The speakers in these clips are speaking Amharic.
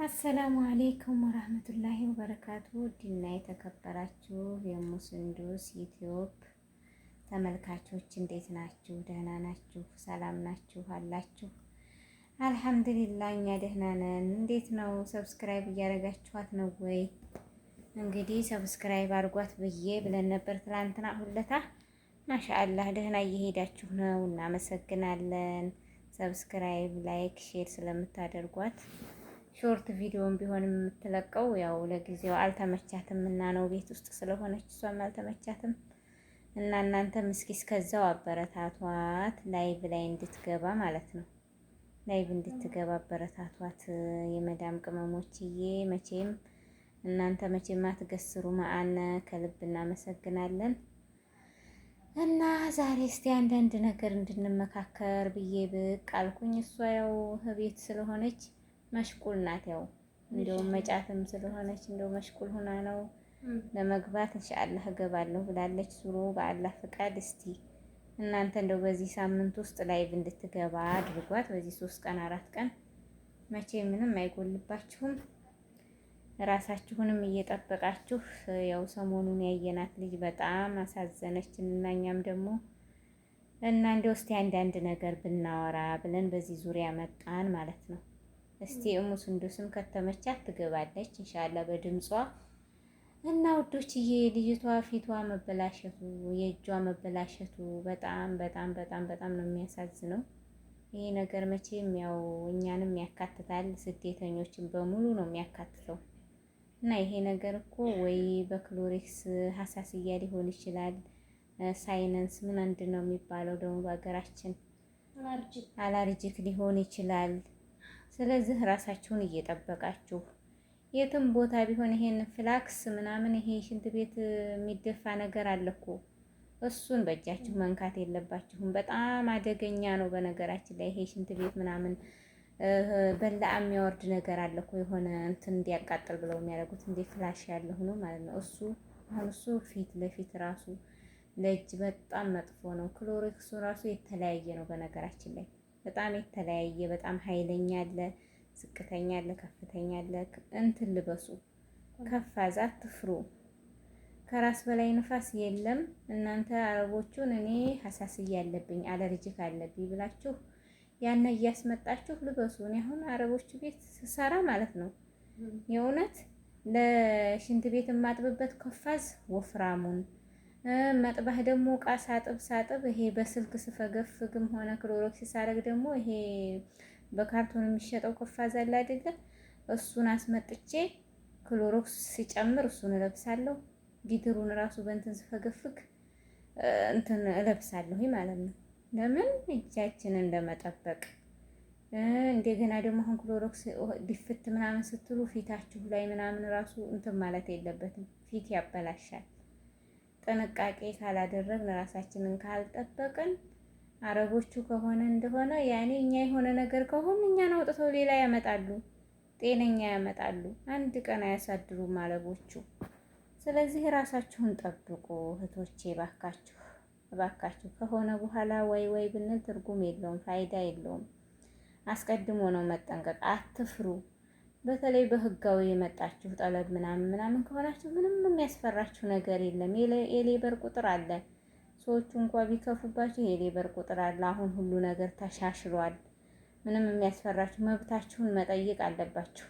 السلام عليكم ورحمة الله وبركاته። ውድና የተከበራችሁ የሙስንዱስ ዩቲዩብ ተመልካቾች እንዴት ናችሁ? ደህና ናችሁ? ሰላም ናችሁ አላችሁ? الحمد لله እኛ ደህና ነን። እንዴት ነው? Subscribe እያደረጋችኋት ነው ወይ? እንግዲህ subscribe አድርጓት ብዬ ብለን ነበር ትላንትና ሁለታ። ما شاء الله ደህና እየሄዳችሁ ነው፣ እናመሰግናለን። Subscribe፣ like፣ share ስለምታደርጓት short ቪዲዮም ቢሆን የምትለቀው ያው ለጊዜው አልተመቻትም እና ነው ቤት ውስጥ ስለሆነች እሷም አልተመቻትም እና እናንተም እስኪ እስከዛው አበረታቷት፣ live ላይ እንድትገባ ማለት ነው። Live እንድትገባ አበረታቷት። የመዳም ቅመሞችዬ መቼም እናንተ መቼም አትገስሩ ማአነ ከልብ እናመሰግናለን። እና ዛሬ እስቲ አንዳንድ ነገር እንድንመካከር ብዬ ብቅ አልኩኝ። እሷ ያው ቤት ስለሆነች مشغول ናት። ያው እንደውም መጫትም ስለሆነች እንደው مشغول ሆና ነው ለመግባት إن شاء الله እገባለሁ ብላለች። ዙሮ በአላህ ፍቃድ እስቲ እናንተ እንደው በዚህ ሳምንት ውስጥ live እንድትገባ አድርጓት። በዚህ 3 ቀን 4 ቀን መቼ ምንም አይጎልባችሁም። ራሳችሁንም እየጠበቃችሁ ያው ሰሞኑን ያየናት ልጅ በጣም አሳዘነችን እና እኛም ደግሞ እና እንደው እስቲ አንዳንድ ነገር ብናወራ ብለን በዚህ ዙሪያ መጣን ማለት ነው። እስቲ እሙ ስንዱስም ከተመቻት ትገባለች إن شاء الله በድምጿ። እና ውዶችዬ ልጅቷ ፊቷ መበላሸቱ የእጇ መበላሸቱ በጣም በጣም በጣም በጣም ነው የሚያሳዝነው። ይሄ ነገር መቼም ያው እኛንም ያካትታል፣ ስደተኞችን በሙሉ ነው የሚያካትተው። እና ይሄ ነገር እኮ ወይ በ Clorox حساسية ሊሆን ይችላል፣ sinus ምን አንድ ነው የሚባለው ደግሞ በሀገራችን allergic ሊሆን ይችላል። ስለዚህ ራሳችሁን እየጠበቃችሁ የትም ቦታ ቢሆን ይሄን ፍላክስ ምናምን ይሄ ሽንት ቤት የሚደፋ ነገር አለ እኮ እሱን በእጃችሁ መንካት የለባችሁም። በጣም አደገኛ ነው። በነገራችን ላይ ይሄ ሽንት ቤት ምናምን በላ የሚያወርድ ነገር አለ እኮ የሆነ እንትን እንዲያቃጥል ብለው የሚያደርጉት እንደ flash ያለ ሆኖ ማለት ነው። እሱ አሁን እሱ ፊት ለፊት ራሱ ለእጅ በጣም መጥፎ ነው። Clorox ኡ ራሱ የተለያየ ነው በነገራችን ላይ በጣም የተለያየ በጣም ኃይለኛ አለ፣ ዝቅተኛ አለ፣ ከፍተኛ አለ። እንትን ልበሱ፣ قفاز አትፍሩ። ከራስ በላይ ንፋስ የለም። እናንተ አረቦቹን እኔ حساسية አለብኝ allergic አለብኝ ብላችሁ ያነ እያስመጣችሁ ልበሱ። እኔ አሁን አረቦቹ ቤት ስሰራ ማለት ነው የእውነት ለሽንት ቤት የማጥብበት قفاز ወፍራሙን مطبخ ደግሞ እቃ ሳጥብ ሳጥብ ይሄ በስልክ ስፈገፍግም ሆነ Clorox ሳረግ ደግሞ ይሄ በካርቶን የሚሸጠው قفاز አለ አይደለ? እሱን አስመጥቼ Clorox ሲጨምር እሱን እለብሳለሁ። ጊትሩን ራሱ በእንትን ስፈገፍግ እንትን እለብሳለሁ ማለት ነው። ለምን እጃችንን ለመጠበቅ። እንደገና ደግሞ አሁን Clorox ድፍት ምናምን ስትሉ ፊታችሁ ላይ ምናምን ራሱ እንትን ማለት የለበትም፣ ፊት ያበላሻል። ጥንቃቄ ካላደረግን ራሳችንን ካልጠበቅን አረቦቹ ከሆነ እንደሆነ ያኔ እኛ የሆነ ነገር ከሆነ እኛን አውጥተው ሌላ ያመጣሉ፣ ጤነኛ ያመጣሉ። አንድ ቀን አያሳድሩም አረቦቹ። ስለዚህ ራሳችሁን ጠብቁ እህቶቼ፣ ባካችሁ እባካችሁ። ከሆነ በኋላ ወይ ወይ ብንል ትርጉም የለውም፣ ፋይዳ የለውም። አስቀድሞ ነው መጠንቀቅ። አትፍሩ። በተለይ በህጋዊ የመጣችሁ طلب ምናምን ምናምን ከሆናችሁ ምንም የሚያስፈራችሁ ነገር የለም። የ labor ቁጥር አለ። ሰዎቹ እንኳ ቢከፉባችሁ የ labor ቁጥር አለ። አሁን ሁሉ ነገር ተሻሽሏል። ምንም የሚያስፈራችሁ መብታችሁን መጠየቅ አለባችሁ።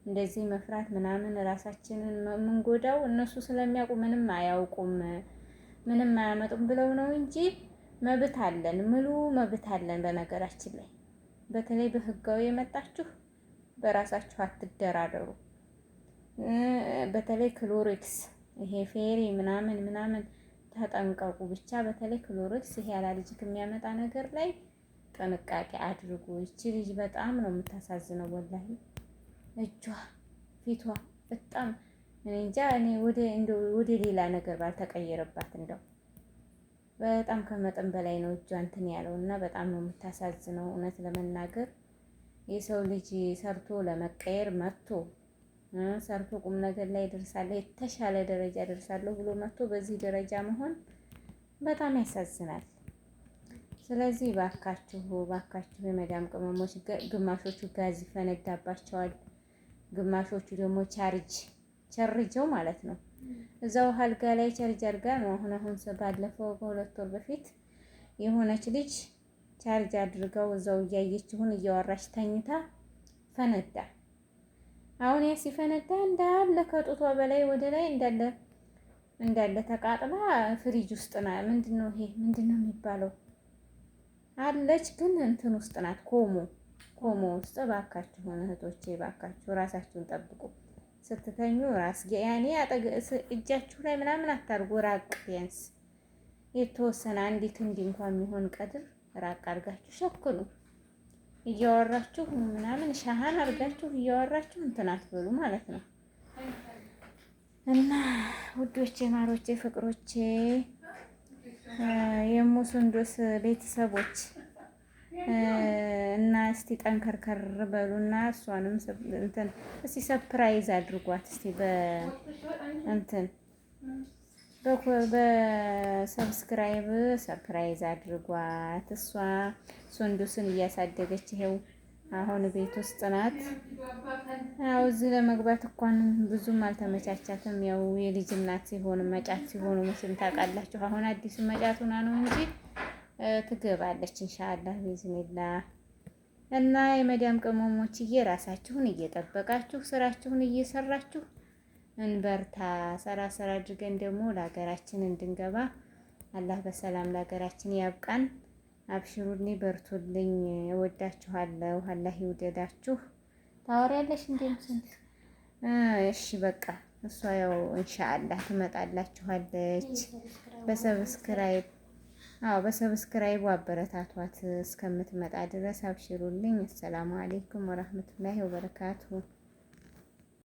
እንደዚህ መፍራት ምናምን ራሳችንን የምንጎዳው እነሱ ስለሚያውቁ ምንም አያውቁም ምንም አያመጡም ብለው ነው እንጂ መብት አለን፣ ምሉ መብት አለን። በነገራችን ላይ በተለይ በህጋዊ የመጣችሁ በራሳችሁ አትደራደሩ። በተለይ Clorox ይሄ ፌሪ ምናምን ምናምን ተጠንቀቁ። ብቻ በተለይ Clorox ይሄ allergic የሚያመጣ ነገር ላይ ጥንቃቄ አድርጉ። ይቺ ልጅ በጣም ነው የምታሳዝነው። والله እጇ ፊቷ በጣም እኔ እንጃ። እኔ ወደ ሌላ ነገር ባልተቀየረባት እንደው በጣም ከመጠን በላይ ነው እጇ እንትን ያለው እና በጣም ነው የምታሳዝነው እውነት ለመናገር የሰው ልጅ ሰርቶ ለመቀየር መጥቶ ሰርቶ ቁም ነገር ላይ ደርሳለሁ የተሻለ ደረጃ ደርሳለሁ ብሎ መጥቶ በዚህ ደረጃ መሆን በጣም ያሳዝናል። ስለዚህ ባካችሁ ባካችሁ የመዳም ቅመሞች ግማሾቹ ጋዝ ይፈነዳባቸዋል። ግማሾቹ ደግሞ ቻርጅ ቸርጀው ማለት ነው እዛው አልጋ ላይ ቸርጅ አድርጋ ነው። አሁን አሁን ባለፈው ከ2 ወር በፊት የሆነች ልጅ ቻርጅ አድርገው እዛው እያየች ይሁን እያወራች ተኝታ ፈነዳ። አሁን ያ ሲፈነዳ እንዳለ ከጡቷ በላይ ወደ ላይ እንዳለ እንዳለ ተቃጥላ ፍሪጅ ውስጥ ና ምንድነው ይሄ ምንድነው የሚባለው አለች፣ ግን እንትን ውስጥ ናት፣ ኮሞ ኮሞ ውስጥ። እባካችሁን እህቶቼ፣ እባካችሁ ራሳችሁን ጠብቁ። ስትተኙ ራስ ያኔ እጃችሁ ላይ ምናምን አታርጉ። ራቅ ቢያንስ የተወሰነ አንድ ክንድ እንኳን የሚሆን ቀድር ራቅ አድርጋችሁ ሸክሉ። እያወራችሁ ምናምን ሻሃን አድርጋችሁ እያወራችሁ እንትን አትበሉ ማለት ነው። እና ውዶቼ፣ ማሮቼ፣ ፍቅሮቼ የሙሱንዶስ ቤተሰቦች እና እስቲ ጠንከርከር በሉና እሷንም እንትን እስቲ surprise አድርጓት እስቲ በእንትን በ subscribe surprise አድርጓት። እሷ ሱንዱስን እያሳደገች ይሄው አሁን ቤት ውስጥ ናት። ያው እዚህ ለመግባት እንኳን ብዙም አልተመቻቻትም። ያው የልጅ እናት ሲሆኑ መጫት ሲሆኑ መቼም ታውቃላችሁ። አሁን አዲሱ መጫት ሆና ነው እንጂ ትገባለች ኢንሻአላህ ቢዝኒላህ። እና የመዳም ቅመሞችዬ ራሳችሁን እየጠበቃችሁ ስራችሁን እየሰራችሁ እንበርታ። ሰራ ሰራ አድርገን ደግሞ ለሀገራችን እንድንገባ አላህ በሰላም ለሀገራችን ያብቃን። አብሽሩልኝ፣ በርቱልኝ። እወዳችኋለሁ። አላህ ይውደዳችሁ። ታወሪያለሽ እንዴ? እሺ በቃ እሷ ያው ኢንሻአላህ ትመጣላችኋለች በ subscribe አዎ በ subscribe ኡ አበረታቷት እስከምትመጣ ድረስ አብሽሩልኝ። አሰላሙ አሌይኩም ወራህመቱላሂ ወበረካቱ።